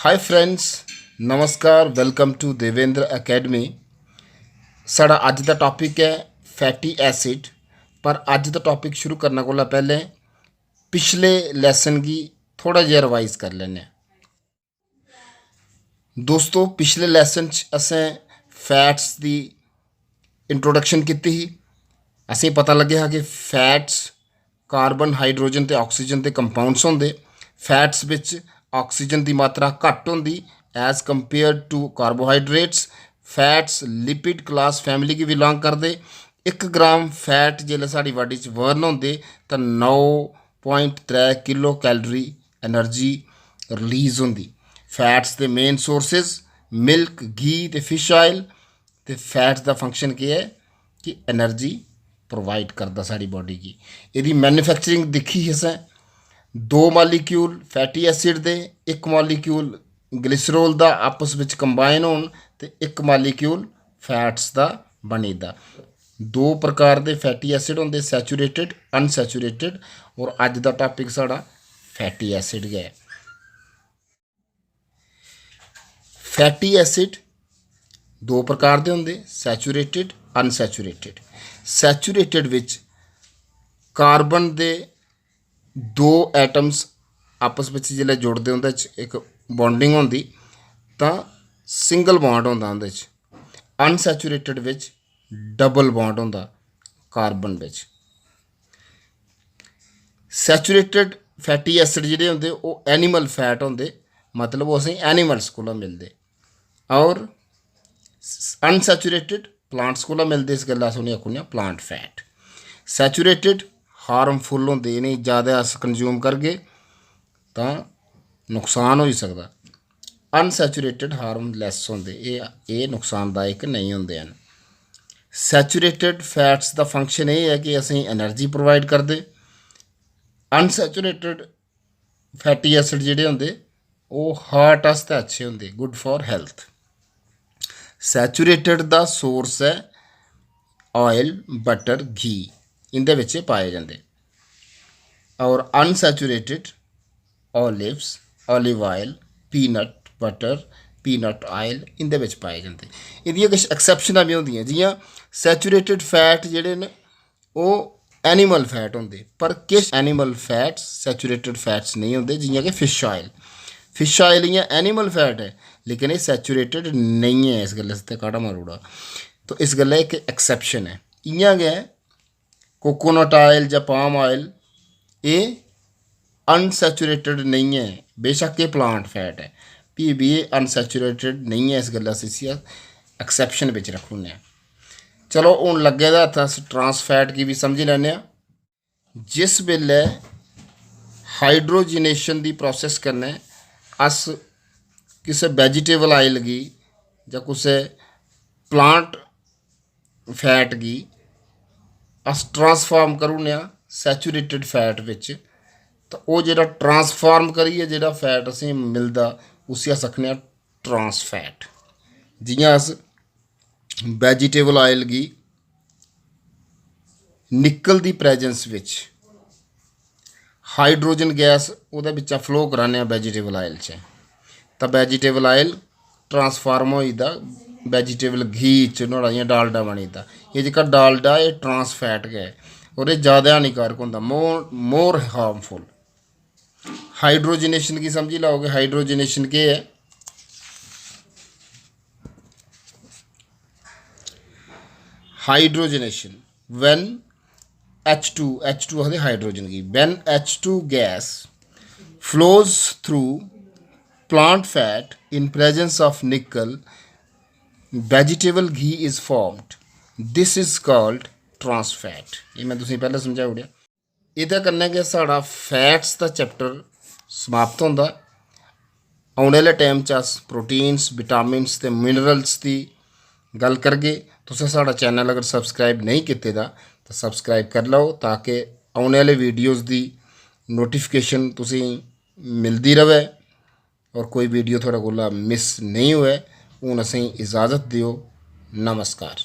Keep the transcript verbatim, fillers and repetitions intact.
Hi friends, नमस्कार। Welcome to Devendra Academy। साढ़ा अज्ज दा टॉपिक ऐ फैटी एसिड। पर अज्ज दा टॉपिक शुरू करने कोला पैह्लें पिछले लेसन गी थोह्ड़ा जेहा रिवाइज करी लैन्ने आं। दोस्तो, पिछले लेसन च असें फैट्स दी इंट्रोडक्शन कीती ही। असेंगी पता लग्गेआ हा कि फैट्स कार्बन, हाइड्रोजन ते ऑक्सीजन दे कंपाउंड्स होंदे। फैट्स बिच ऑक्सीजन दी मात्रा घट्ट होंदी as compare to carbohydrates। Fats lipid class family गी बिलोंग करदे। इक ग्राम फैट जिसलै साढ़ी बाडी च बर्न होंदे तां नौ पॉइंट त्रै किलो कैलोरी एनर्जी रिलीज होंदी। फैट्स दे मेन सोर्सेज मिल्क, घी ते फिश ऑयल। ते फैट्स दा फंक्शन केह् ऐ कि एनर्जी प्रोवाइड करदा साढ़ी बाडी गी। एह्दी मैन्युफैक्चरिंग दिक्खी ही असें, दो मालिक्यूल फैटी एसिड दे, इक मालिक्यूल ग्लिसरोल दा आपस बिच कंबाइन होन ते इक मालिक्यूल फैट्स दा बनी दा। दो प्रकार दे फैटी एसिड होंदे, सैचुरेटेड, अनसैचुरेटेड। और अज्ज दा टॉपिक साढ़ा फैटी एसिड गै ऐ। फैटी एसिड दो प्रकार दे होंदे, सैचुरेटेड, अनसैचुरेटेड। सैचुरेटेड बिच कार्बन दे दो एटम्स आपस बिच जिसलै जुड़दे, उं'दे च इक बॉन्डिंग होंदी, तां सिंगल बॉन्ड होंदा उं'दे च। अनसैचुरेटेड बिच डबल बॉन्ड होंदा कार्बन बिच। सैचुरेटेड फैटी एसिड जेह्ड़े होंदे, ओह् एनिमल फैट होंदे, मतलब ओह् असेंगी एनिमल्स कोला मिलदे। और अनसैचुरेटेड प्लांट्स कोला मिलदे, इस गल्ला अस उ'नेंगी आखने आं प्लांट फैट। सैचुरेटेड हार्मफुल होंदे, इ'नेंगी ज़्यादा अस कंज्यूम करगे तां नुकसान होई सकदा। अनसैचुरेटेड हार्मलैस होंदे, एह् एह् नुकसानदायक नेईं होंदे हैन। सैचुरेटेड फैट्स दा फंक्शन एह् ऐ कि असेंगी एनर्जी प्रोवाइड करदे। अनसैचुरेटेड फैटी एसिड जेह्ड़े होंदे, ओह् हार्ट आस्तै अच्छे होंदे, गुड फॉर हैल्थ। सैचुरेटेड दा सोर्स ऐ ऑयल, बटर, घी, इं'दे बिच एह् पाए जंदे। और unsaturated olives, olive oil, peanut butter, peanut oil, इं'दे बिच पाए जंदे। एह्दियां किश एक्सैप्शनां बी होंदियां, जि'यां सैचुरेटेड फैट जेह्ड़े न, ओह् एनिमल फैट होंदे, पर किश एनिमल फैट्स सैचुरेटेड फैट्स नेईं होंदे, जि'यां कि फिश ऑयल। फिश ऑयल इ'यां एनिमल फैट ऐ, लेकिन एह् सैचुरेटेड नेईं ऐ, इस गल्ला आस्तै काढ़ा मारी ओड़ा। तो इस गल्ला इक एक्सैप्शन ऐ। इ'यां गै कोकोनट ऑयल जां पाम ऑयल, एह् अनसैचुरेटेड नेईं ऐ, बेशक्क एह् प्लांट फैट ऐ, फ्ही बी एह् अनसैचुरेटेड नेईं ऐ, इस गल्ला अस इसी एक्सैप्शन बिच रक्खी ओड़ने आं। चलो, हून लग्गे दा हत्थ, अस ट्रांस फैट गी बी समझी लैन्ने आं। जिस बेल्लै हाइड्रोजिनेशन दी प्रोसेस कन्नै अस किसै वेजिटेबल ऑयल गी जां कुसै प्लांट फैट गी अस ट्रांसफार्म करी ओड़ने आं सैचुरेटेड फैट बिच, तां ओह् जेह्ड़ा ट्रांसफार्म करियै जेह्ड़ा फैट असेंगी मिलदा, उसी अस आखने आं ट्रांस फैट। जि'यां अस वेजिटेबल ऑयल गी निकल दी प्रेजेंस बिच हाइड्रोजन गैस ओह्दे बिच्चा फ्लो कराने आं वेजिटेबल ऑयल च, तां वेजिटेबल ऑयल ट्रांसफार्म होई दा वेजिटेबल घी च, नुहाड़ा इ'यां डालडा बनी दा। एह् जेह्का डालडा, एह् ट्रांस फैट गै ऐ, और एह् ज़्यादा हानिकारक होंदा, मोर मोर हार्मफुल। हाइड्रोजनेशन गी समझी लैओ कि हाइड्रोजनेशन केह् ऐ। Hydrogenation, when H two, H two आखदे हाइड्रोजन गी, when H two gas flows through plant fat in presence of nickel, vegetable ghee is formed. This is called trans fat. एह् में तुसेंगी पैह्लें समझाई ओड़ेआ। एह्दे कन्नै गै साढ़ा फैट्स दा चैप्टर समाप्त होंदा। औने आह्ले टाइम च अस प्रोटीन्स, विटामिन्स ते मिनरल्स दी गल्ल करगे। तुसें साढ़ा चैनल अगर सब्सक्राइब नेईं कीते दा तां सब्सक्राइब करी लैओ, ताकि औने आह्ले वीडियोज़ दी नोटिफिकेशन तुसेंगी मिलदी र'वै और कोई वीडियो थुआढ़े कोला मिस नेईं होऐ। हून असेंगी इजाज़त देओ। नमस्कार।